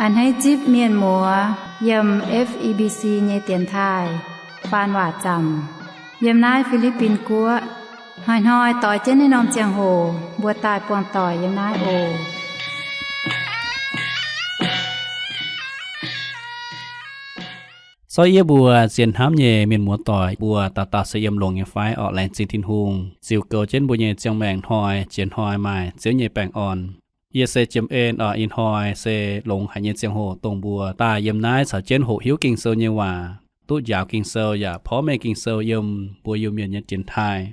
A'hneiv zipv mienh muoz yiem F E B C nyei dienx taaih faan waac zaamc yiem naaiv Fi^li^bin Guoqv. Hnoi-hnoi doix jienv naaiv norm ziangh hoc mbuo daaih buangh doic yiem naaiv oc. Sortv yie mbuo zien hnamv nyei mienh muoz doic, mbuo dauh dauh se yiem longx nyei fai orqc? Laengz zingh Tin-Hungh ziux goux jienv mbuo nyei ziangh maengc hnoi jiex hnoi maaih Ziouv nyei baengh orn. Yie se Jiem En orqc. Ih hnoi se longx haic nyei ziangh hoc dongh mbuo daaih yiem naaiv caux jienv hoqc hiuv Ging-Sou nyei waac, duqv njaaux Ging-Sou yaac porv mengh Ging-Sou yiem mbuo Iu-Mienh nyei dienx taaih,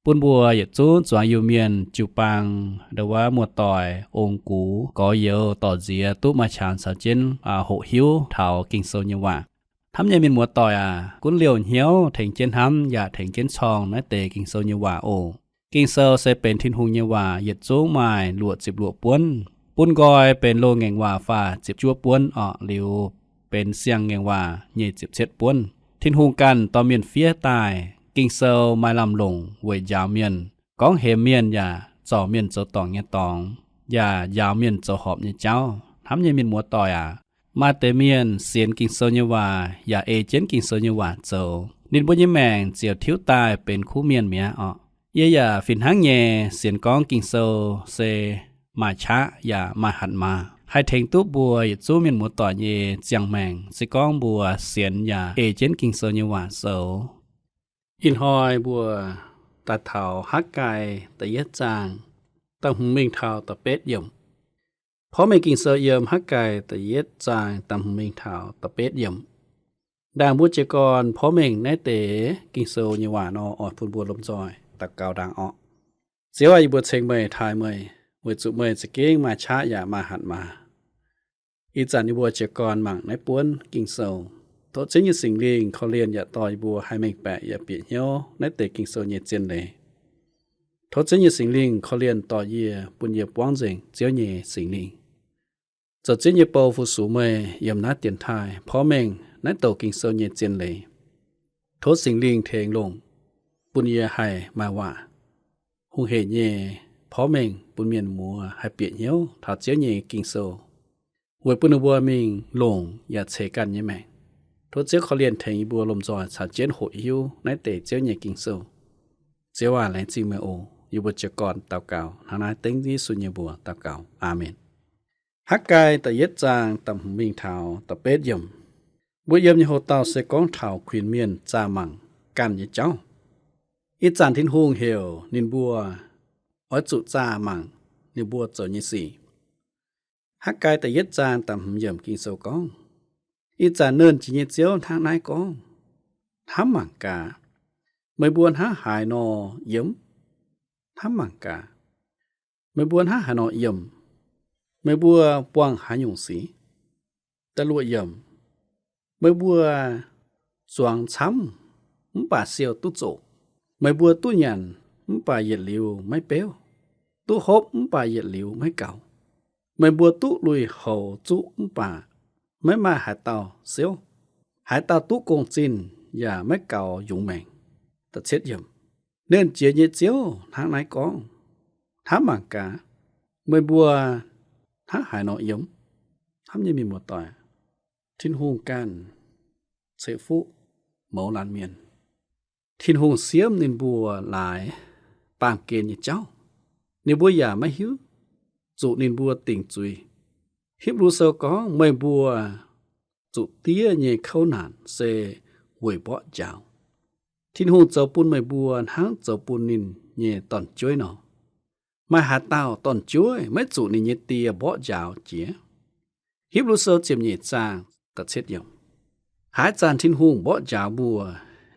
bun mbuo yietc zungv zuangx Iu-Mienh jiu-baang, ndo wuov muoz-doic, ong-gux, gorx-youz, dorc-nziex duqv maaih qangx caux jienv hoqc hiuv taux Ging-Sou nyei waac. Hnamv nyei mienh muoz-doic aac, gunv liouh hnyouv tengx jienv hnamv yaac tengx jienv corng naaiv deix Ging-Sou nyei waac oc. Ging-Sou se benx Tin-Hungh nyei waac, yietc zungv maaih luoqc ziepc luoqc buonv. Bun nqoi benx loz-ngaengc waac faah ziepc juov buonv orqc, liuz benx siang-ngaengc waac nyei ziepc cietv buonv. Tin-Hungh ganh dorh mienh fiev daaih. Ging-Sou maaih lamh longc weic njaaux mienh, gorngv hemx mienh yaac zorc mienh zoux dorngc nyei dorngx, yaac njaaux mienh zoux horpc nyei jauv. Hnamv nyei mienh muoz-doic aac, maaih deix mienh sienx Ging-Sou nyei waac yaac ei jienv Ging-Sou nyei waac zoux, ninh mbuo nyei maengc ziouc tiuv daaih benx kuv mienh mi'aqv orqc. Yie yaac fih hnangv nyei sienx gorngv Ging-Sou se maaih qaqv yaac maaih hatc maaz, haih tengx duqv mbuo yietc zungv mienh muoz-doic nyei ziangh maengc, se gorngv mbuo sienx yaac ei jienv Ging-Sou nyei waac zoux. Ih hnoi mbuo daaih taux Hakv^gai da'yietv zaang, da'hmz mingh taux da'betv yiemc. Porv mengh Ging-Sou yiem Hakv^gai da'yietv zaang da'hmz mingh taux da'betv yiemc. Ndaangc mbuo jiez gorn porv mengh naaiv deix Ging-Sou nyei waac nor, oix bun mbuo lomh nzoih daux gaux ndaangc orqc. Ziouv aac, yie mbuo ceng meih, taaih meih, weic zuqc meih za'gengh maaih qaqv yaac maaih hatc maaz. Ih zanc yie mbuo jiez gorn mangc naaiv buonv Ging-Sou. Tov Ziouv nyei Singx Lingh korv-lienh yaac dorh yie mbuo haih mengh baeqc yaac bieqc hnyouv naaiv deix Ging-Sou nyei zien leiz. Tov Ziouv nyei Singx Lingh korv-lienh dorh yie, bun yie buangv nzengc Ziouv nyei Singx Lingh, zoux Ziouv nyei bou fu-sux meih yiem naaiv dienx taaih porv mengh naaiv douc Ging-Sou nyei zien leiz. Tov Singx Lingh tengx longc, bun yie haih maaih waac hungh heic nyei porv mengh bun mienh muoz haih bieqc hnyouv taux Ziouv nyei Ging-Sou, weic bun ninh mbuo mingh longc yaac ceix ganh nyei maengc. Tov Ziouv korv-lienh tengx yie mbuo lomh nzoih caux jienv hoqc hiuv naaiv deix Ziouv nyei Ging-Sou. Ziouv aac, laengz zingh meih oc. Yie mbuo jiez gorn daux gaux hnangv naaiv dengv Yesu nyei mbuox daux gaux. Aamen. Hakv^gai da'yietv zaang da'hmz mingh taux da'betv yiemc. Mbuo yiem nyei hoc-dauh se gorngv taux kuinx mienh zaah mangc ganh nyei jauv. Ih zanc Tin-Hungh heuc ninh mbuo oix zuqc zaah mangc ninh mbuo zoux nyei sic. Hakv^gai da'yietv zaang da'hmz yiemc Ging-Sou gorngv, ih zanc Nernh Jiex nyei Ziouv hnangv naaiv gorngv, hnamv mangc gaax, meih mbuo hnangv haaix nor yiem? Hnamv mangc gaax, meih mbuo hnangv haaix nor yiem? Meih mbuo buangh haaix nyungc sic? Da'luoqc yiemc, meih mbuo zuangx camv mv baac siou duqv zoqc. Meih mbuo duqv nyanc mv baac yietc liuz maiv beuv, duqv hopv mv baac yietc liuz maiv gaux. Meih mbuo duqv lui-houx zuqv mv baac maiv maaih haaix dauh siouv. Haaix dauh duqv gong-zinh yaac maiv gaux yungz maengc. Nernh Jiex nyei Ziouv hnangv naaiv gorngv, hnamv mangc gaax, meih mbuo hnangv haaix nor yiem? Hnamv nyei mienh muoz-doic, Tin-Hungh ganh ceix fuqv mouz laanh mienh. Tin-Hungh siemv ninh mbuo laaix baamh gen nyei jauv. Ninh mbuo yaac maiv hiuv zuqc ninh mbuo dingc zuiz. Hipv^lu Sou gorngv, meih mbuo zuqc diev nyei kouv naanc se weic mborqv njaaux. Tin-Hungh zoux bun meih mbuo hnangv zoux bun ninh nyei dorn-jueiv nor. Maaih haaix dauh dorn-jueiv maiv zuqc ninh nyei die mborqv njaaux jiex? Hipv^lu Sou ziepc nyeic zaang da'cietv yiemc. Haaix zanc Tin-Hungh mborqv njaaux mbuo,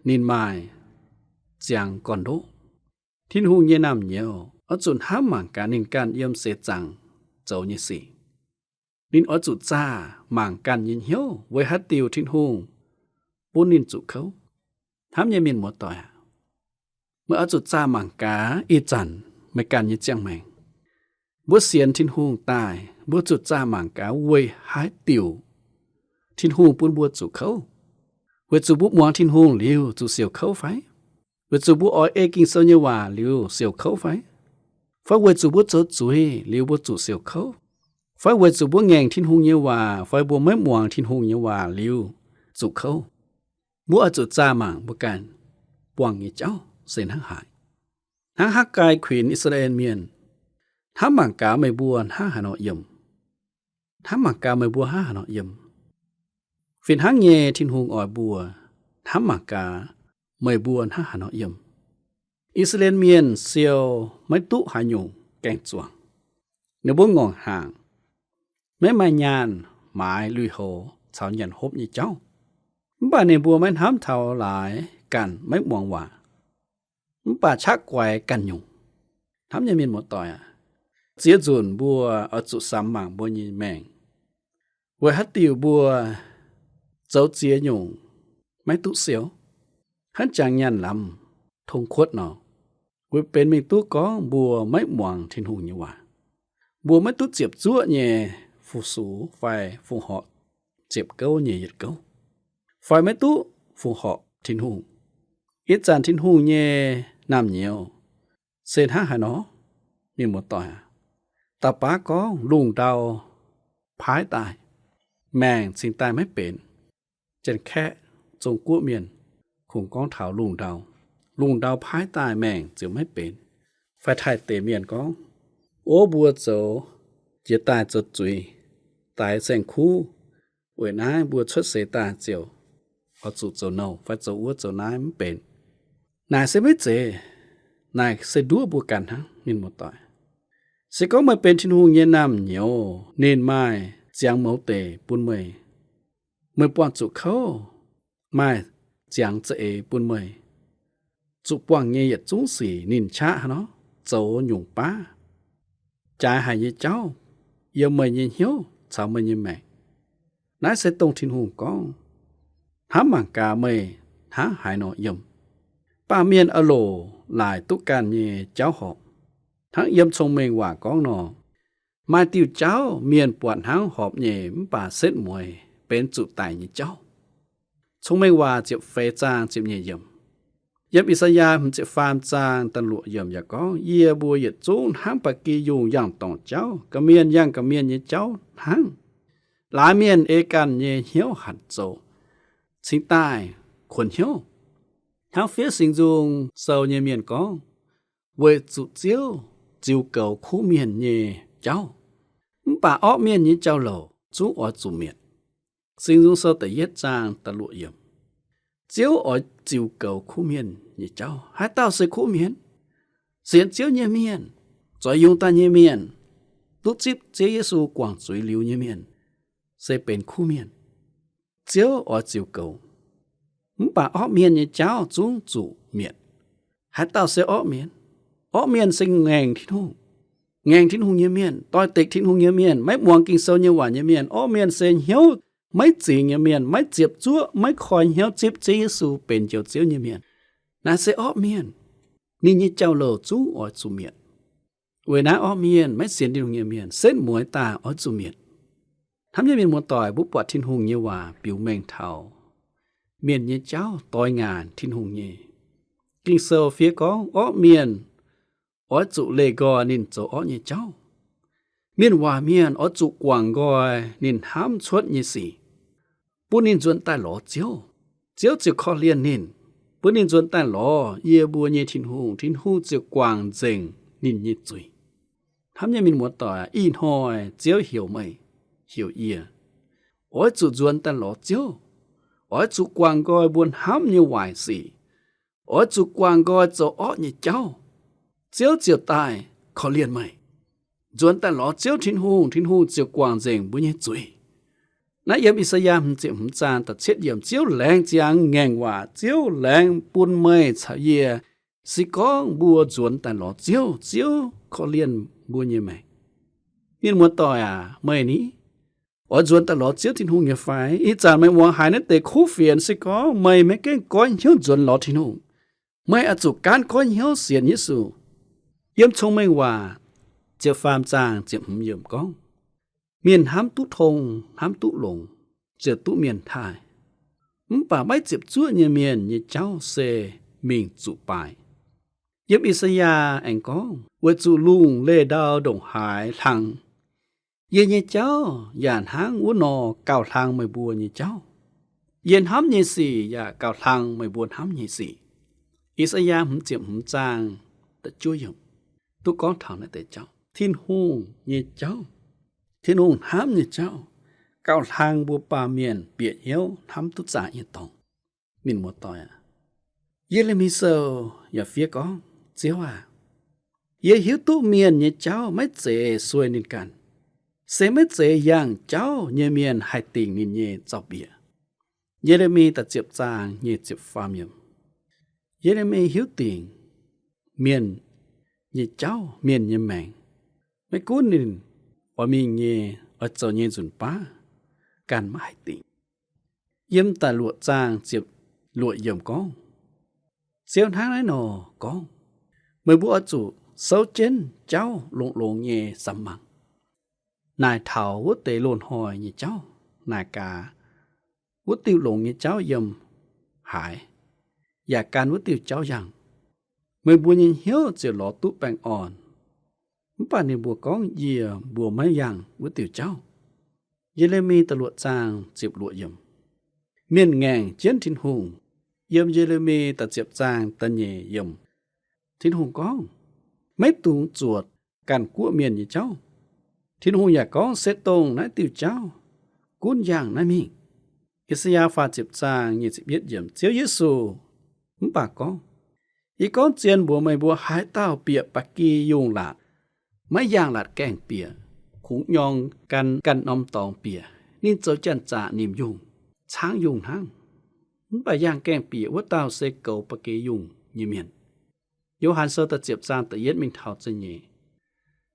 ninh maaih ziangx gorn-ndoqv. Tin-Hungh nyei naamh nyouz oix zuqc hnamv mangc gaax ninh ganh yiem seix zaangc zoux nyei sic. Ninh oix zuqc zaah mangc ganh nyei hnyouv weic haaix diuc Tin-Hungh bun ninh zuqc kouv. Hnamv nyei mienh muoz-doic aac, meih oix zuqc zaah mangc gaax ih zanc meih ganh nyei ziangh maengc. Mbuo sienx Tin-Hungh daaih, mbuo zuqc zaah mangc gaax weic haaix diuc Tin-Hungh bun mbuo zuqc kouv. Weic zuqc mbuo muangx Tin-Hungh liuz zuqc siouc kouv fai? Weic zuqc mbuo oix ei Ging-Sou nyei waac liuz siouc kouv fai? Fai weic zuqc mbuo zoux zuiz liuz mbuo zuqc siouc kouv? fai weic zuqc mbuo ngaengc Tin-Hungh nyei waac, fai mbuo maiv muangx Tin-Hungh nyei waac liuz zuqc kouv. Mbuo oix zuqc zaah mangc mbuo ganh buangh nyei jauv se hnangv haaix. Hnangv Hakv^gai kuinx I^saa^laa^en Mienh, hnamv mangc gaax meih mbuo hnangv haaix nor yiem. Hnamv mangc gaax meih mbuo hnangv haaix nor yiem. Fih hnangv nyei, Tin-Hungh oix mbuo hnamv mangc gaax meih mbuo hnangv haaix nor yiem. I^saa^laa^en Mienh siou maiv duqv haaix nyungc gaeng-zuangx. Ninh mbuo ngorc hnaangx, maiv maaih nyaanh maaiz lui-houx caux nyanc hopv nyei jauv. Mv baac ninh mbuo maiv hnamv taux laaix ganh maiv muangx waac, mv baac qaqv guaix ganh nyungc. Hnamv nyei mienh muoz-doic aac, ziex nzunc mbuo oix zuqc samx mangc mbuo nyei maengc, weic haaix diuc mbuo zoux ziex nyungc maiv duqv siou, hnangv jangx nyaanh lamz tong kuotv nor, weic benx mingh duqv gorngv mbuo maiv muangx Tin-Hungh nyei waac. Mbuo maiv duqv ziepc zuoqv nyei fu-sux fai fongc horc ziepc gouv nyei yietc gouv, fai maiv duqv fongc horc Tin-Hungh. Ih zanc Tin-Hungh nyei naamh nyouz se hnangv haaix nor? Mienh muoz-doic aac, dauh baav gorngv lungh ndau paaiv daaih, maengc cingx daaih maiv benx. Janx-Kaeqv, Zong-Guoqv mienh kungx gorngv taux lungh ndau, lungh ndau paaiv daaih maengc ziouc maiv benx. Fai Taiv deic mienh gorngv, o, mbuo zoux jiex daaih zoux zuiz, daix saeng-kuv, weic naaiv mbuo cuotv seix daaih ziouc oix zuqc zoux nouh fai zoux wuov zoux naaiv mv benx. Naaic se maiv zeiz. Naaic se nduov mbuo ganh hnangv, mienh muoz-doic. Se gorngv meih benx Tin-Hungh nyei naamh nyouz, ninh maaih ziangx mouz deic bun meih, meih buangh zuqc kouv, maaih ziangx za'eix bun meih. Zuqc buangh nyei yietc zungv sic ninh qaqv haaix nor, zoux nyungc baav, jaaix haic nyei jauv yiem meih nyei hnyouv caux meih nyei maengc. Naaiv se dongh Tin-Hungh gorngv, hnamv mangc gaax meih hnangv haaix nor yiem. Baamh mienh oix loc laaic duqv ganh nyei jauv horpc. Hnangv yiem Cong-Mengh Waac gorngv nor, maaih diuh jauv mienh buatc hnangv horpc nyei, mv baac setv mueiz benx zuqc daic nyei jauv. Cong-Mengh Waac ziepc feix zaang ziepc nyeic yiemc. Yiem I^saa^yaa hmz ziepc faam zaang da'luoqc yiemc yaac gorngv, yie mbuo yietc zungv hnangv ba'gi yungh yangh dorngc jauv, gorqv-mienh yangh gorqv-mienh nyei jauv hnangv. Laaix mienh ei ganh nyei hnyouv hanc zoux, cingx daaih kuonx hnyouv. Hnangv fiev Singx Nzung Sou nyei mienh gorngv, weic zuqc Ziouv ziux goux kuv mienh nyei jauv, mv baac orqv mienh nyei jauv-louc zungv oix zuqc mietc. Singx Nzung Sou da'yietv zaang da'luoqc yiemc. Ziouv oix ziux goux kuv mienh nyei jauv. Haaix dauh se kuv mienh? Sienx Ziouv nyei mienh, zoux yungz daaih nyei mienh, duqv zipv Ziouv Yesu guangc zuiz liuz nyei mienh se benx kuv mienh. Ziouv oix ziux goux, mv baac orqv mienh nyei jauv zungv zuqc mietc. Haaix dauh se orqv mienh? Orqv mienh se ngaengc Tin-Hungh, ngaengc Tin-Hungh nyei mienh, doix-dekc Tin-Hungh nyei mienh, maiv muangx Ging-Sou nyei waac nyei mienh. Orqv mienh se hnyouv maiv zingx nyei mienh, maiv ziepc zuoqv, maiv koi hnyouv zipv Ziouv Yesu benx Njoux Ziouv nyei mienh. Naaiv se orqv mienh. Ninh nyei jauv-louc zungv oix zuqc mietc. Weic naaiv orqv mienh, maiv sienx Tin-Hungh nyei mienh, setv mueiz daaih oix zuqc mietc. Hnamv nyei mienh muoz-doic, mbuo buatc Tin-Hungh nyei waac biux mengh taux mienh nyei jauv doix ngaanc Tin-Hungh nyei. Ging-Sou fiev gorngv orqv mienh oix zuqc leih nqoi ninh zoux orqv nyei jauv. Mienh waac mienh oix zuqc guangc nqoi ninh hnamv cuotv nyei sic, bun ninh nzuonx daaih lorz Ziouv. Ziouv ziouc korv-lienh ninh, bun ninh nzuonx daaih lorz yie mbuo nyei Tin-Hungh. Tin-Hungh ziouc guangc nzengc ninh nyei zuiz. Hnamv nyei mienh muoz-doic, ih hnoi Ziouv heuc meih, heuc yie, oix zuqc nzuonx daaih lorz Ziouv. Oix zuqc guangc nqoi mbuo hnamv nyei waaic sic. Oix zuqc guangc nqoi zoux orqv nyei jauv. Ziouv ziouc daaih korv-lienh meih. Nzuonx daaih lorz Ziouv Tin-Hungh, Tin-Hungh ziouc guangc nzengc mbuo nyei zuiz. Naaiv yiem I^saa^yaa hmz ziepc hmz zaang da'cietv yiemc, Ziouv laengz ziangx ngaengc waac, Ziouv laengz bun meih caux yie. Se gorngv mbuo nzuonx daaih lorz Ziouv, Ziouv korv-lienh mbuo nyei maengc. Mienh muoz-doic aac, meih ni, oix nzuonx daaih lorz Ziouv Tin-Hungh nyei fai? Ih zanc meih muangx haiz naaiv deix kuv fienx, se gorngv meih maiv gaengh goiv hnyouv nzuonx lorz Tin-Hungh, meih oix zuqc gaanv goiv hnyouv sienx Yesu. Yiem Cong-Mengh Waac ziepc faam zaang ziepc hmz yiemc gorngv, mienh hnamv duqv tong, hnamv duqv longx, ziouc duqv mienh taaih. Mv baac maiv ziepc zuoqv nyei mienh nyei jauv se mingh zuqc baaix. Yiem I^saa^yaa aengx gorngv, weic zuqc lungh leih ndau ndongc haaix hlang, Yie nyei jauv yaac hnangv wuov nor gauh hlang meih mbuo nyei jauv. Yie hnamv nyei sic yaac gauh hlang meih mbuo hnamv nyei sic. I^saa^yaa hmz ziepc hmz zaang da'juov yiemc duqv gorngv taux naaiv deix jauv. Tin-Hungh nyei jauv, Tin-Hungh hnamv nyei jauv, gauh hlang mbuo baamh mienh bieqc hnyouv hnamv duqv zaah nyei dorngx. Mienh muoz-doic aac, Ye^le^mi Sou yaac fiev gorngv, Ziouv aah! Yie hiuv duqv mienh nyei jauv maiv zeiz sueih ninh ganh, se maiv zeiz yangh jauv nyei mienh haih dingc ninh nyei zaux-mbiec. Ye^le^mi da'ziepc zaang nyei ziepc faam yiemc. Ye^le^mi hiuv dingc mienh nyei jauv, mienh nyei maengc. Maiv gunv ninh oix mingh nyei, oix zoux nyei nzunc baav, ganh maiv haih dingc. Yiem da'luoqc zaang ziepc luoqc yiemc gorngv, Ziouv hnangv naaiv nor gorngv, Meih mbuo oix zuqc souv jienv jauv longx-longx nyei samx mangc. Naaic taux wuov deix loz-hnoi nyei jauv, naaic gaax wuov diuh longx nyei jauv yiem haaix, yaac gan wuov diuh jauv yangh. Meih mbuo nyei hnyouv ziouc lorz duqv baengh orn. Mv baac ninh mbuo gorngv, Yie mbuo maiv yangh wuov diuh jauv. Ye^le^mi da'luoqc zaang ziepc luoqc yiemc. Mienh ngaengc jienv Tin-Hungh. Yiem Ye^le^mi da'ziepc zaang da'nyeic yiemc, Tin-Hungh gorngv, Maiv dungx zuoqc ganh guoqv mienh nyei jauv. Tin-Hungh yaac gorngv, Se dongh naaiv diuh jauv gunv yangh naaiv mingh. I^saa^yaa faah ziepc zaang nyic ziepc yietv yiemc, Ziouv Yesu mv baac gorngv, Yie gorngv zien mbuox meih mbuo, haaix dauh bieqc ba'gi yungh laatc, maiv yangh laatc gaengh bieqc, kungx nyorng gan ganh norm dorngx bieqc. Ninh zoux janx-zaqc nimc yungh, caangv yungh hnangv. Mv baac yangh gaengh bieqc wuov dauh se goux ba'gi yungh nyei mienh. Yo^han Sou da'ziepc zaang da'yietv mingh taux da'nyeic.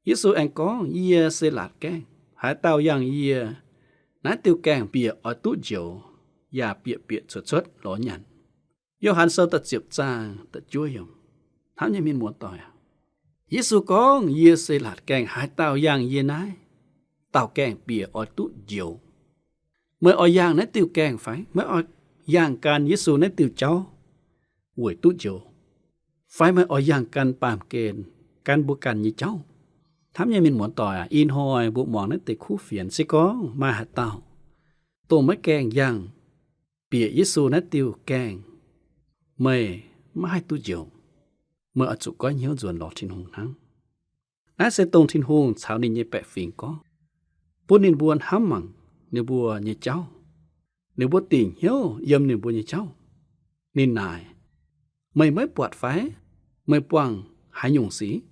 Yesu aengx gorngv, Yie se laatc gaengh. Haaix dauh yangh yie, naaiv diuh gaengh bieqc oix duqv njoux, yaac bieqc bieqc cuotv cuotv lorz nyanc. Yo^han Sou da'ziepc zaang da'juov yiemc. Hnamv nyei mienh muoz-doic aac, Yesu gorngv, Yie se laatc gaengh. Haaix dauh yangh yie naaiv dauh gaengh bieqc oix duqv njoux. Meih oix yangh naaiv diuh gaengh fai? Meih oix yangh gan Yesu naaiv diuh jauv weic duqv njoux, fai meih oix yangh gan baamh gen, gan mbuo ganh nyei jauv? Hnamv nyei mienh muoz-doic aac, ih hnoi mbuo muangx naaiv deix kuv fienx, se gorngv maaih haaix dauh dongh maiv gaengh yangh bieqc Yesu naaiv diuh gaengh, meih maiv haih duqv njoux. Meih oix zuqc goiv hnyouv nzuonx lorz Tin-Hungh hnangv. Naaiv se dongh Tin-Hungh caux ninh nyei baeqc fingx gorngv, bun ninh mbuo hnamv mangc ninh mbuo nyei jauv, ninh mbuo dingc hnyouv yiem ninh mbuo nyei jauv. Ninh naaic, Meih maiv buatc fai? Meih buangh haaix nyungc sic?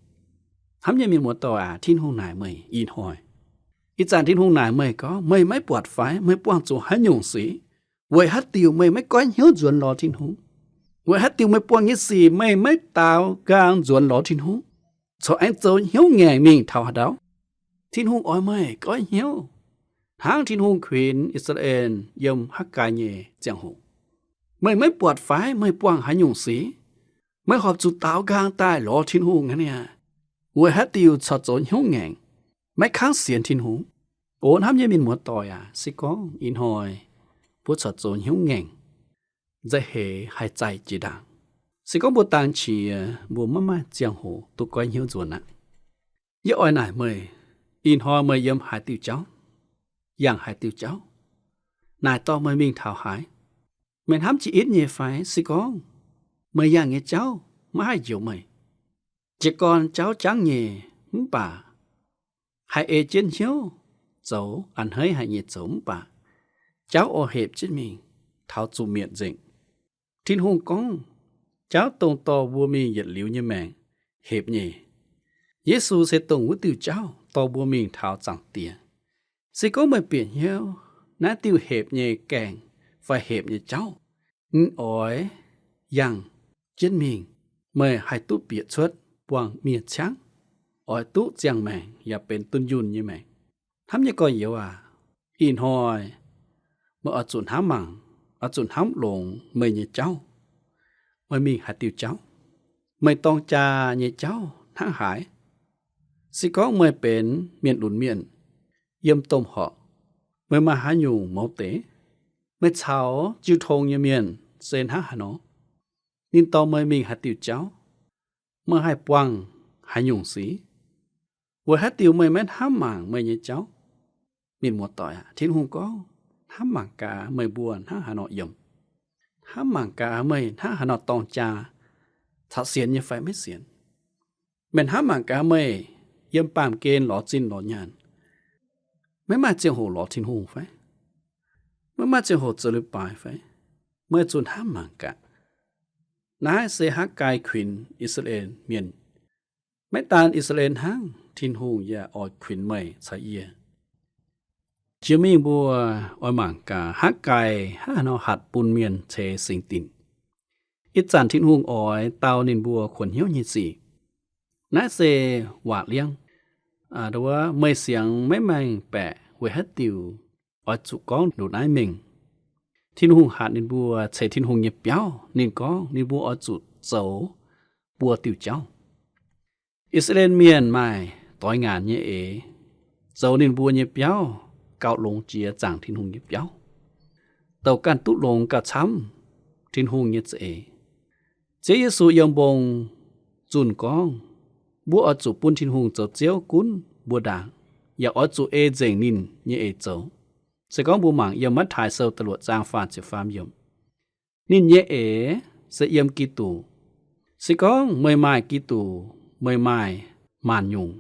Hnamv nyei mienh muoz-doic aac, Tin-Hungh naaic meih ih hnoi. Ih zanc Tin-Hungh naaic meih gorngv, Meih maiv buatc fai? Meih buangh zuqc haaix nyungc sic? Weic haaix diuc meih maiv goiv hnyouv nzuonx lorz Tin-Hungh? Weic haaix diuc meih buangh nyei sic meih maiv daaux nqaang nzuonx lorz Tin-Hungh, corc aengx zoux hnyouv ngaengc mingh taux haaix ndau? Tin-Hungh oix meih goiv hnyouv, hnangv Tin-Hungh kuinx I^saa^laa^en yiem Hakv^gai nyei ziangh hoc. Meih maiv buatc fai? Meih buangh haaix nyungc sic? Meih horpc zuqc daaux nqaang daaih lorz Tin-Hungh aqv niaa. Weic haaix diuc corc zoux hnyouv ngaengc, maiv kangv sienx Tin-Hungh? O hnamv nyei mienh muoz-doic aac, se gorngv ih hnoi mbuo corc zoux hnyouv ngaengc, nza'heix haih zaih jiex ndaangc. Se gorngv mbuo dangx qiex, mbuo maiv maaih ziangh hoc duqv goiv hnyouv nzuonx aqv. Yie oix naaic meih, ih hnoi meih yiem haaix diuh jauv, yangh haaix diuh jauv, naaic dorh meih mingh taux haaix? Meih hnamv jiex itv nyei fai? Se gorngv meih yangh nyei jauv maiv haih njoux meih, jiez gorn jauv jangv nyei, mv baac haih ei jienv hnyouv zoux, a'hneiv haic nyei zoux, mv baac jauv oix hepc jienv mingh taux zuqc mietc nzengc. Tin-Hungh gorngv, jauv dongh dorh mbuo mingh yietc liuz nyei maengc hepc nyei. Yesu se dongh wuov diuh jauv dorh mbuo mingh taux Zaangc Diex. Se gorngv meih bieqc hnyouv naaiv diuh hepc nyei gaengh fai hepc nyei jauv, mv oix yangh jienv mingh, meih haih duqv bieqc cuotv buangh miev ciangv, oix duqv ziangh maengc yaac benx dunh yunh nyei maengc. Hnamv nyei gorx-youz aac, ih hnoi meih oix zuqc hnamv mangc, oix zuqc hnamv longx meih nyei jauv. Meih mingh haaix diuh jauv? Meih dorng jaa nyei jauv hnangv haaix? Se gorngv meih benx mienh lunx mienh yiem domh horqc, meih maaih haaix nyungc mouz deix? Meih caux jiu tong nyei mienh se hnangv haaix nor? Ninh dorh meih mingh haaix diuh jauv? Meih haih buangh haaix nyungc sic? Weic haaix diuc meih maiv hnamv mangc meih nyei jauv? Mienh muoz-doic aac, Tin-Hungh gorngv, hnamv mangc gaax meih mbuo hnangv haaix nor yiem. Hnamv mangc gaax meih hnangv haaix nor dorng jaa, caux sienx nyei fai maiv sienx. Meih hnamv mangc gaax meih yiem baamh gen lorz zinh lorz nyaanh, maiv maaih ziangh hoc lorz Tin-Hungh fai? Maiv maaih ziangh hoc zoux leiz-baaix fai? Meih zuqc hnamv mangc gaax. Naaiv se Hakv^gai kuinx I^saa^laa^en Mienh. Maiv daan I^saa^laa^en hnangv, Tin-Hungh yaac oix kuinx meih caux yie. Jiex mingh mbuo oix mangc gaax Hakv^gai hnangv haaix nor hatc bun mienh ceix singx dinc. Ih zanc Tin-Hungh oix dau ninh mbuo kuonx hnyouv nyei sic. Naaiv se waac liangv, meih siangx maiv maengh baeqc weic haaix diuc oix zuqc gorngv ndongc naaiv mengh. Tin-Hungh hatc ninh mbuo ceix Tin-Hungh nyei biauv. Ninh gorngv ninh mbuo oix zuqc zoux buo diuh jauv. I^saa^laa^en Mienh maaih doix ngaanc nyei eix, zoux ninh mbuo nyei biauv gauh longx jiex zaangc Tin-Hungh nyei biauv, douc ganh duqv longx gauh camv Tin-Hungh nyei za'eix. Ziouv Yesu yiem mbong zunh gorngv, mbuo oix zuqc bun Tin-Hungh zoux Ziouv gunv mbuo ndaangc, yaac oix zuqc ei nzengc ninh nyei eix zoux. Se gorngv mbuo mangc yiem Matv^taai Sou da'luoqc zaang faah ziepc faam yiemc, ninh nyei eix se yiem Giduc. Se gorngv meih maaih Giduc, meih maaih maanc nyungc,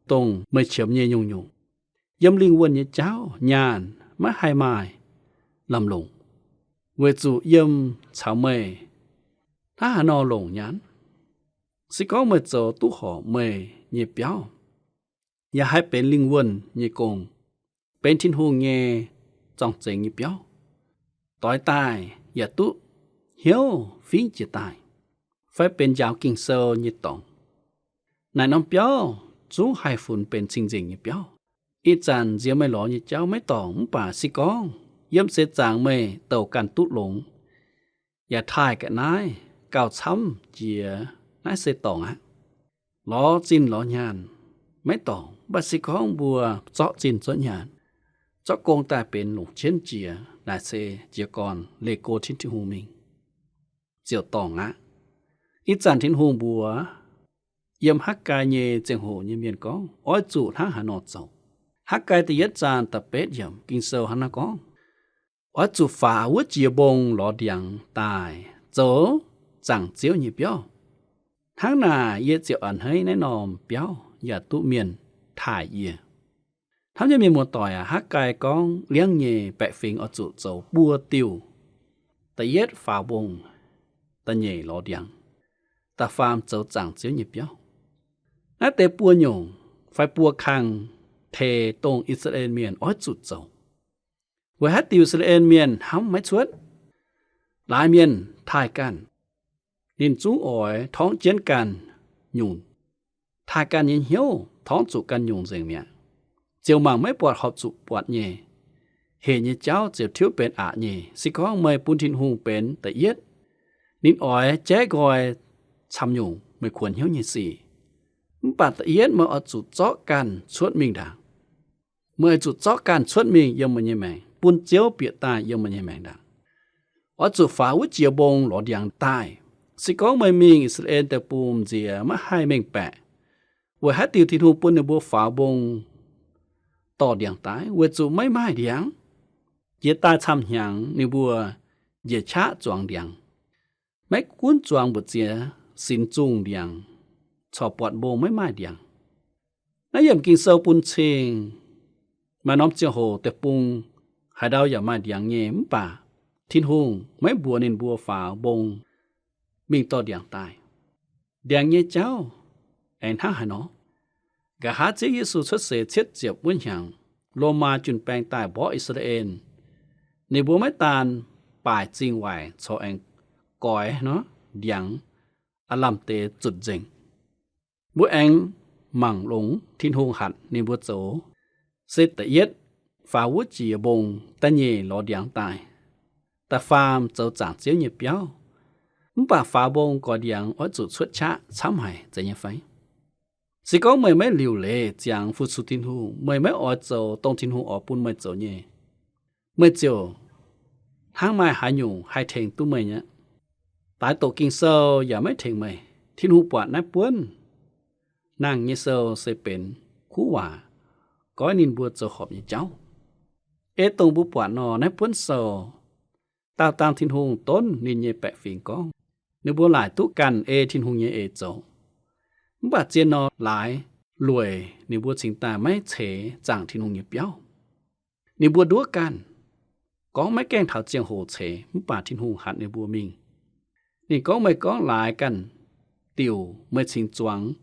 dongh meih qiemx nyei nyungc-nyungc. Yiem lingh wuonh nyei jauv nyaanh maiv haih maaih lamh longc, weic zuqc yiem caux meih hnangv haaix nor longc nyaanh. Se gorngv meih zoux duqv horpc meih nyei biauv, yaac haih benx lingh wuonh nyei gong, benx Tin-Hungh nyei zorng-zengx nyei biauv, doix daaih yaac duqv hnyouv fingv jiez daaih, fai benx njaaux Ging-Sou nyei dorngx. Naaic norm biauv zungv haih funx benx cing-nzengc nyei biauv. Ih zanc nziex meih lorz nyei jauv maiv dorngc, mv baac se gorngv yiem seix zaangc meih douc ganh duqv longx, yaac taaih ga'naaiv gauh camv jiex, naaiv se dorngc aqv. Lorz zinh lorz nyaanh maiv dorngc, mv baac se gorngv mbuo zorqv zinh zorqv nyaanh, zorqv gong daaih benx longc jienv jiex, naaic se jiez gorn leih go jienv Tin-Hungh mingh, ziouc dorngc aqv. Ih zanc Tin-Hungh mbuox yiem Hakv^gai nyei ziangh hoc nyei mienh gorngv, oix zuqc hnangv haaix nor zoux. Hakv^gai da'yietv zaang da'betv yiemc Ging-Sou hnangv naaiv gorngv, oix zuqc faaux wuov jiex mbong lorz ndiangx daaih zoux zaangc Ziouv nyei biauv. Hnangv naaic yie ziouc a'hneiv naaiv norm biauv yaac duqv mienh taaih yie. Hnamv nyei mienh muoz-doic aac, Hakv^gai gorngv liangv nyei baeqc fingx oix zuqc zoux buo diuh. Da'yietv faaux mbong, da'nyeic lorz ndiangx, da'faam zoux zaangc Ziouv nyei biauv. Naaiv deix buo nyungc fai buo kang teix dongh I^saa^laa^en Mienh oix zuqc zoux. Weic haaix diuc I^saa^laa^en Mienh hnamv maiv cuotv? Laaix mienh taaih ganh, ninh zungv oix torngv jienv ganh nyungc, taaih ganh nyei hnyouv torngv zuqc ganh nyungc nzengc mi'aqv. Ziouc mangc maiv buatc horpc zuqc buatc nyei. Hec nyei jauv ziouc tiuv benx aqc nyei. Se gorngv meih bun Tin-Hungh benx da'yietv, ninh oix jaiv nqoi camv nyungc meih kuonx hnyouv nyei sic. Mv baac da'yietv meih oix zuqc zorqv ganh cuotv mingh ndaangc. Meih oix zuqc zorqv ganh cuotv mingh yiem meih nyei maengc, bun Ziouv bieqc daaih yiem meih nyei maengc ndaangc. Oix zuqc faaux wuov jiex mbong lorz ndiangx daaih. Se gorngv meih mingh I^saa^laa^en Deic-Bung nziex maiv haih mengh baeqc, weic haaix diuc Tin-Hungh bun ninh mbuo faaux mbong dorh ndiangx daaih? Weic zuqc maiv maaih ndiangx. Jiex daaih camv hnyangx ninh mbuo njiec qaqv zuangx ndiangx. Maiv gunv zuangx mbu'ziex, sinx zungh ndiangx, corc buatc mbong maiv maaih ndiangx. Naaiv yiemc Ging-Sou bun cing maaih norm ziangh hoc deic-bung haaix ndau yaac maaih ndiangx nyei, mv baac Tin-Hungh maiv mbuox ninh mbuo faaux mbong mingh dorh ndiangx daaih. Ndiangx nyei jauv aengx hnangv haaix nor? Nqa'haav Ziouv Yesu cuotv seix cietv ziepc wuov hnyangx, Lomaa jun-baeng daaih mborqv I^saa^laa^en, ninh mbuo maiv daan baaic zingh waaic corc aengx goix nor ndiangx aav lamh deix zutc nzengc. Mbuo aengx mangc longx Tin-Hungh hatc ninh mbuo zoux, se da'yietv faaux wuov jiex mbong, da'nyeic lorz ndiangx daaih, da'faam zoux zaangc Ziouv nyei biauv. Mv baac faaux mbong goix ndiangx oix zuqc cuotv qaqv camv haic, zeiz nyei fai? Se gorngv meih maiv liuc leiz ziangx fu-sux Tin-Hungh, meih maiv oix zoux dongh Tin-Hungh oix bun meih zoux nyei, meih ziouc hnangv maaih haaix nyungc haih tengx duqv meih nyei. Daix doqc Ging-Sou yaac maiv tengx meih. Tin-Hungh buatc naaiv buonv nangh nyei sou se benx kuv waac, goiv ninh mbuo zoux horpc nyei jauv. Ei dongh mbuo buatc nor, naaiv buonv sou daauh dangh Tin-Hungh donv ninh nyei baeqc fingx gorngv, ninh mbuo laaic duqv ganh ei Tin-Hungh nyei eix zoux. Mv baac zien nor, laaix lueic ninh mbuo cingx daaih maiv ceix zaangc Tin-Hungh nyei biauv. Ninh mbuo nduov ganh, gorngv maiv gaengh taux ziangh hoc ceix, mv baac Tin-Hungh hatc ninh mbuo mingh. Ninh gorngv, meih gorngv laaix ganh diuc meih cingx zuangx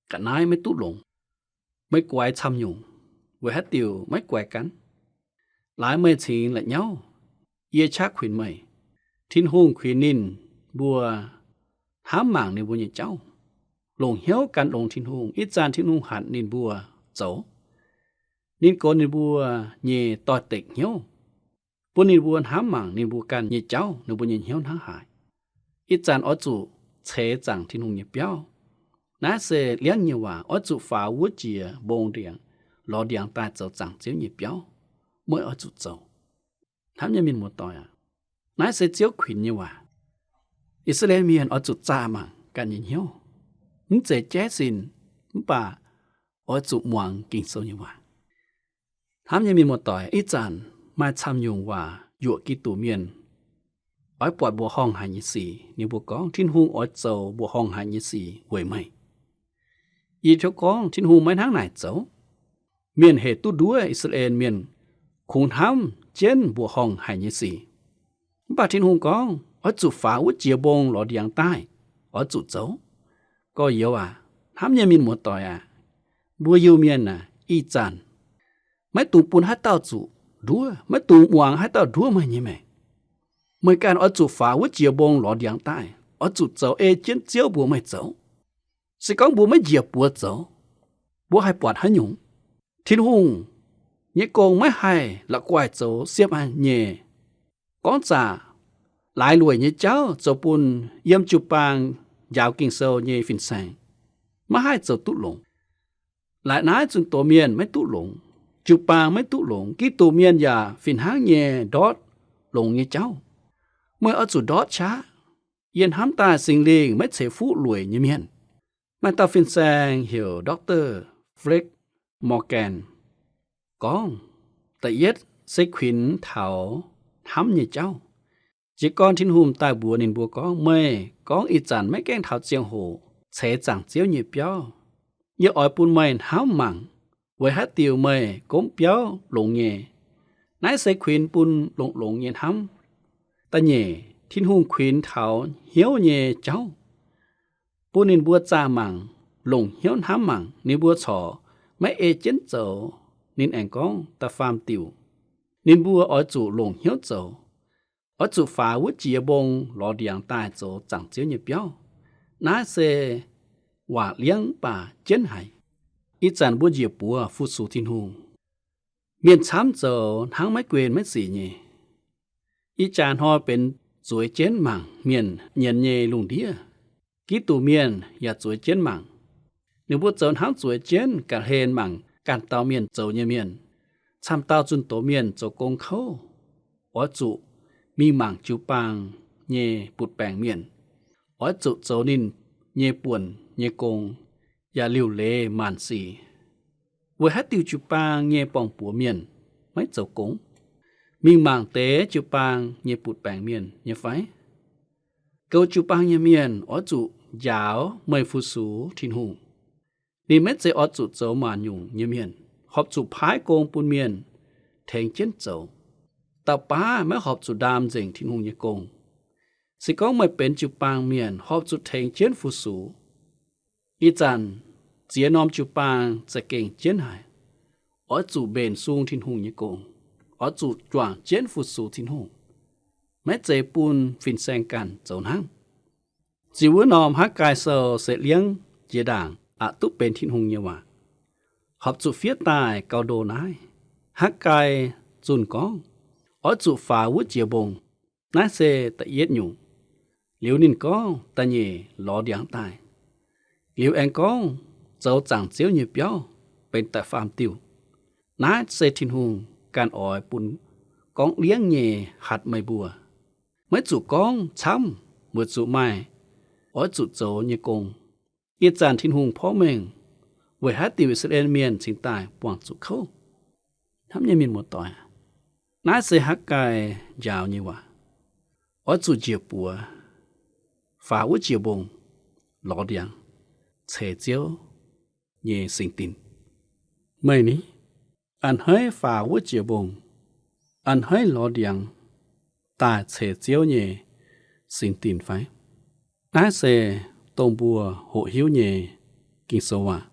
ga'naaiv maiv duqv longx. Meih guaix camv nyungc, weic haaix diuc maiv guaix ganh? Laaix meih cingx la'nyauv, yie qaqv kuinx meih. Tin-Hungh kuinx ninh mbuo hnamv mangc ninh mbuo nyei jauv, longc hnyouv gan longx Tin-Hungh. Ih zanc Tin-Hungh hatc ninh mbuo zoux, ninh goux ninh mbuo nyei doix-dekc hnyouv, bun ninh mbuo hnamv mangc ninh mbuo ganh nyei jauv, ninh mbuo nyei hnyouv hnangv haaix. Ih zanc oix zuqc ceix zaangc Tin-Hungh nyei biauv. Naaiv se liangv nyei waac, oix zuqc faaux wuov jiex mbong ndiangx, lorz ndiangx daaih zoux zaangc Ziouv nyei biauv. Meih oix zuqc zoux. Hnamv nyei mienh muoz-doic aac, naaiv se Ziouv kuinx nyei waac. I^saa^laa^en Mienh oix zuqc zaah mangc ganh nyei hnyouv, mv zeiz jaiv sin, mv baac oix zuqc muangx Ging-Sou nyei waac. Hnamv nyei mienh muoz-doic, ih zanc maaih camv nyungc waac yuoqc Giduc Mienh oix buatc mbuoqc horngh haic nyei sic. Ninh mbuo gorngv, Tin-Hungh oix zoux mbuoqc horngh haic nyei sic weic meih. Yie tov gorngv, Tin-Hungh maiv hnangv naaic zoux. Mienh hec duqv nduov I^saa^laa^en Mienh kungx hnamv jienv mbuoqc horngh haic nyei sic. Mv baac Tin-Hungh gorngv, oix zuqc faaux wuov jiex mbong lorz ndiangx daaih, oix zuqc zoux. Gorx-youz aac, hnamv nyei mienh muoz-doic aac, mbuo Iu-Mienh aac, ih zanc maiv dungx bun haaix dauh zuqc nduov, maiv dungx muangx haaix dauh nduov meih nyei maengc. Meih ganh oix zuqc faaux wuov jiex mbong lorz ndiangx daaih, oix zuqc zoux ei jienv Ziouv mbuox meih zoux. Se gorngv mbuo maiv njiec buoz zoux, mbuo haih buatc haaix nyungc? Tin-Hungh nyei gong maiv haih la'guaih zoux siepv-nyeic. Gorngv zaqc laaix lueic nyei jauv zoux bun yiem jiu-baang njaaux Ging-Sou nyei fin-saeng, maiv haih zoux duqv longx. Laaix naaiv zunh doz mienh maiv duqv longx, jiu-baang maiv duqv longx, Giduc Mienh yaac fih hnangv nyei ndortv longx nyei jauv. Meih oix zuqc ndortv qaqv. Yie hnamv daaih Singx Lingh maiv ceix fuqv lueic nyei mienh. Maaih dauh fin-saeng heuc Doctor Frank Morgan gorngv, da'yietv se kuinx taux hnamv nyei jauv. Jiez gorn Tin-Hungh daaih mbuox ninh mbuo gorngv, meih gorngv ih zanc maiv gaengh taux ziangh hoc ceix zaangc Ziouv nyei biauv. Yie oix bun meih hnamv mangc, weic haaix diuc meih gomv biauv longx nyei. Naaiv se kuinx bun longx-longx nyei hnamv. Da'nyeic, Tin-Hungh kuinx taux hnyouv nyei jauv, bun ninh mbuo zaah mangc, longc hnyouv hnamv mangc. Ninh mbuo corc maiv ei jienv zoux. Ninh aengx gorngv da'faam diuc, ninh mbuo oix zuqc longc hnyouv zoux, oix zuqc faaux wuov jiex mbong lorz ndiangx daaih zoux zaangc Ziouv nyei biauv. Naaiv se waac liangv mv baac jienv haic. Ih zanc mbuo njiec buoz fu-sux Tin-Hungh, mienh camv zoux hnangv maiv guen maiv sic nyei. Ih jaax hnoi benx zueiz jienv mangc mienh nyienz nyei lungh ndiev. Giduc Mienh yaac zueiz jienv mangc. Ninh mbuo zoux hnangv zueiz jienv ga'hlen mangc ganh dauh mienh zoux nyei mienh. Camv dauh zunh doz mienh zoux gong kouv, oix zuqc mingh mangc jiu-baang nyei butv-baengc mienh, oix zuqc zoux ninh nyei buonc nyei gong, yaac liuc leiz maanc sic. Weic haaix diuc jiu-baang nyei borng-buoz mienh maiv zoux gong? Mingh mangc deix jiu-baang nyei butv-baengc mienh nyei fai? Goux jiu-baang nyei mienh oix zuqc njaaux meih fu-sux Tin-Hungh. Ninh maiv zeiz oix zuqc zoux maanc nyungc nyei mienh, horpc zuqc paaiv gong bun mienh tengx jienv zoux. Dauh baav maiv horpc zuqc ndaam nzengc Tin-Hungh nyei gong. Se gorngv meih benx jiu-baang mienh, horpc zuqc tengx jienv fu-sux. Ih zanc ziex norm jiu-baang za'gengh jienv haic. Oix zuqc mbenc sung Tin-Hungh nyei gong. Oix zuqc juangc jienv fu-sux Tin-Hungh, maiv zeiz bun fin-saeng ganh zoux hnangv. Ziux wuov norm Hakv^gaai Sou se liangv jiex ndaangc aqc duqv benx Tin-Hungh nyei waac. Horpc zuqc fiev daaih gauh ndo naaiv. Hakv^gaai zunh gorngv, oix zuqc faaux wuov jiex mbong. Naaiv se da'yietv nyungc. Liuz ninh gorngv da'nyeic lorz ndiangx daaih. Liuz aengx gorngv zoux zaangc Ziouv nyei biauv benx da'faam diuh. Naaiv se Tin-Hungh ganh oix bun gorngv liangv nyei hatc meih mbuo. Maiv zuqc gorngv camv, weic zuqc maaih oix zuqc zoux nyei gong. Ih zanc Tin-Hungh porv mengh weic haaix diuc I^saa^laa^en Mienh cingx daaih buangh zuqc kouv. Hnamv nyei mienh muoz-doic, Naaiv se Hakv^gaai njaaux nyei waac. Oix zuqc njiec buoz faaux wuov jiex mbong lorz ndiangx ceix Ziouv nyei singx dinc. Meih ni, a'hneiv faaux wuov jiex mbong, a'hneiv lorz ndiangx daaih ceix Ziouv nyei singx dinc fai? Naaiv se dongh mbuo hoqc hiuv nyei Ging-Sou waac.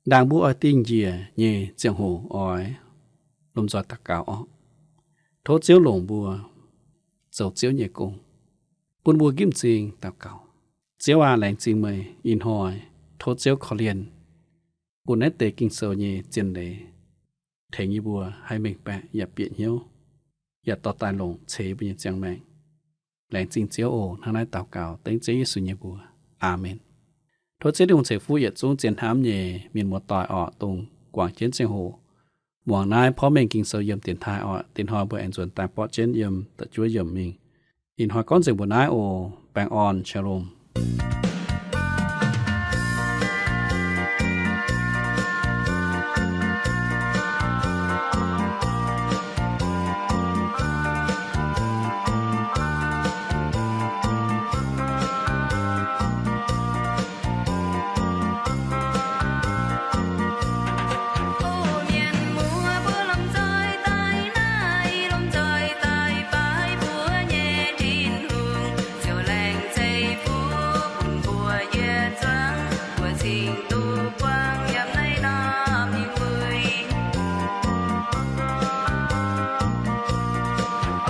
Ndaangc mbuo oix dingh njiec nyei ziangh hoc oix lomh nzoih daux gaux orqc. Tov Ziouv longc mbuo zoux Ziouv nyei gong, bun mbuo nqipv m'zing daux gaux. Ziouv aac, laengz zingh meih ih hnoi. Tov Ziouv korv-lienh bun naaiv deix Ging-Sou nyei zien leiz tengx yie mbuo haih mengh baeqc yaac bieqc hnyouv, yaac dorh daaih longc ceix yie mbuo nyei ziangh maengc. Laengz zingh Ziouv oc. Hnangv naaiv daux gaux dengv Ziouv Yesu nyei mbuox. Aamen. Tov Ziouv Tin-Hungh ceix fuqv yietc zungv zien hnamv nyei mienh muoz-doic orqc, dongh guangc jienv ziangh hoc muangx naaiv porv mengh Ging-Sou yiem dienx taaih orqc. Dinh hnoi mbuo aengx nzuonx daaih borqv jienv yiem da'juov yiemc mingh. Ih hnoi gorngv nzengc mbuo naaiv oc. Baengh orn, Shalom. O mienh muoz mbuo lomh nzoih daaih naaiv, lomh nzoih daaih baaix mbuo nyei Tin-Hungh, ziouc laengz ceix fuqv bun mbuo yietc zungv, mbuo cingx duqv buangv yiem naaiv norm hingh wuic.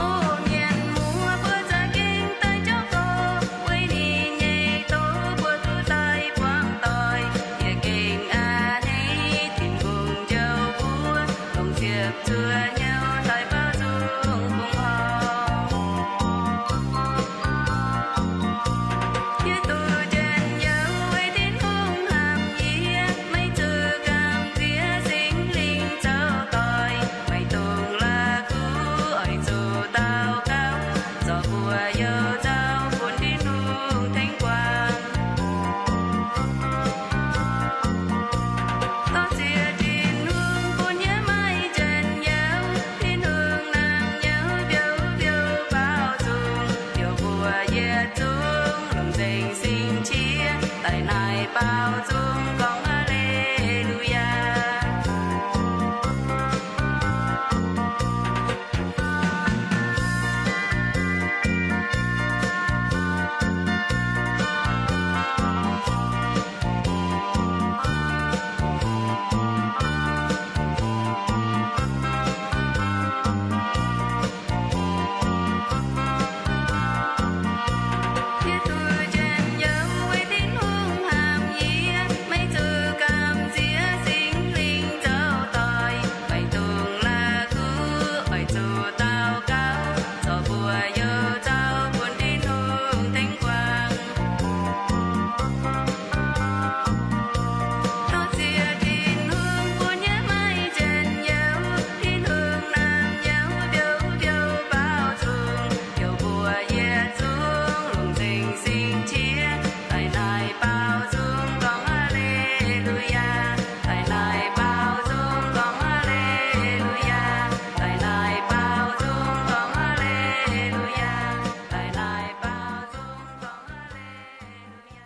O mienh muoz mbuo za'gengh daaih jauv doic, weic ninh nyei doz mbuo duqv daaih buangv doic. Yie gengh a'hneiv Tin-Hungh njoux mbuo, longc ziepc zuoqv hnyouv daaih baaux nzung bungx horc. Yie duqv njien-youh weic Tin-Hungh hnamv yie, maiv zuqc gamh nziex Singx Lingh zoux doic. Maiv dungx la'kuqv, oix zuqc daux gaux, zorc mbuo youh nzauh bun Tin-Hungh tengx guangc. Tov ziex Tin-Hungh bun yie maaih njien-youh, Tin-Hungh naamh nyouz mbiouh mbiouh baaux nzung, youh mbuo yietc zungv longc nzengc sin qiex daaih naaic baaux nzung gorngv Aa^le^lu^yaa. Yie duqv njien-youh weic Tin-Hungh hnamv yie, maiv zuqc gamh nziex Singx Lingh zoux doic. Maiv dungx la'kuqv, oix zuqc daux gaux, zorc mbuo youh nzauh bun Tin-Hungh tengx guangc. Tov ziex Tin-Hungh bun yie maaih njien-youh, Tin-Hungh naamh nyouz mbiouh mbiouh baaux nzung, youh mbuo yietc zungv longc nzengc sin qiex daaih naaic baaux nzung gorngv Aa^le^lu^yaa, daaih naaic baaux nzung gorngv Aa^le^lu^yaa, daaih naaic baaux nzung gorngv Aa^le^lu^yaa, daaih naaic baaux nzung gorngv Aa^le^lu^yaa.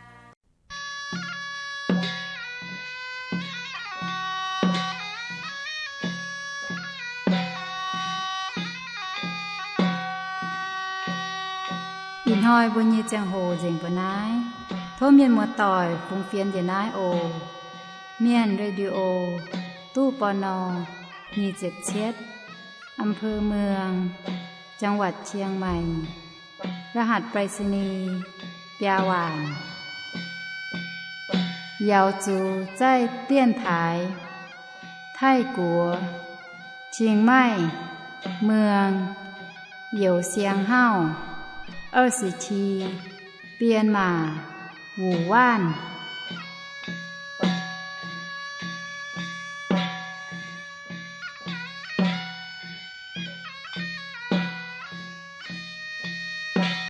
Ih hnoi mbuo nyei ziangh hoc nzengc mbuo naaiv. Tov mienh muoz-doic fungx fienx njiec naaiv oc. Mienh Radio, ตู้ ปณ. nyic ziepc cietv, อำเภอเมือง จังหวัดเชียงใหม่ รหัสไปรษณีย์ biaa waanc. Yaux zuqc zaih dienx taaix Taiv-Guoqv, Chiang Mai, เมือง Youh Siang Hauv, 二十七, Bienh Maac, Wuh Waanv.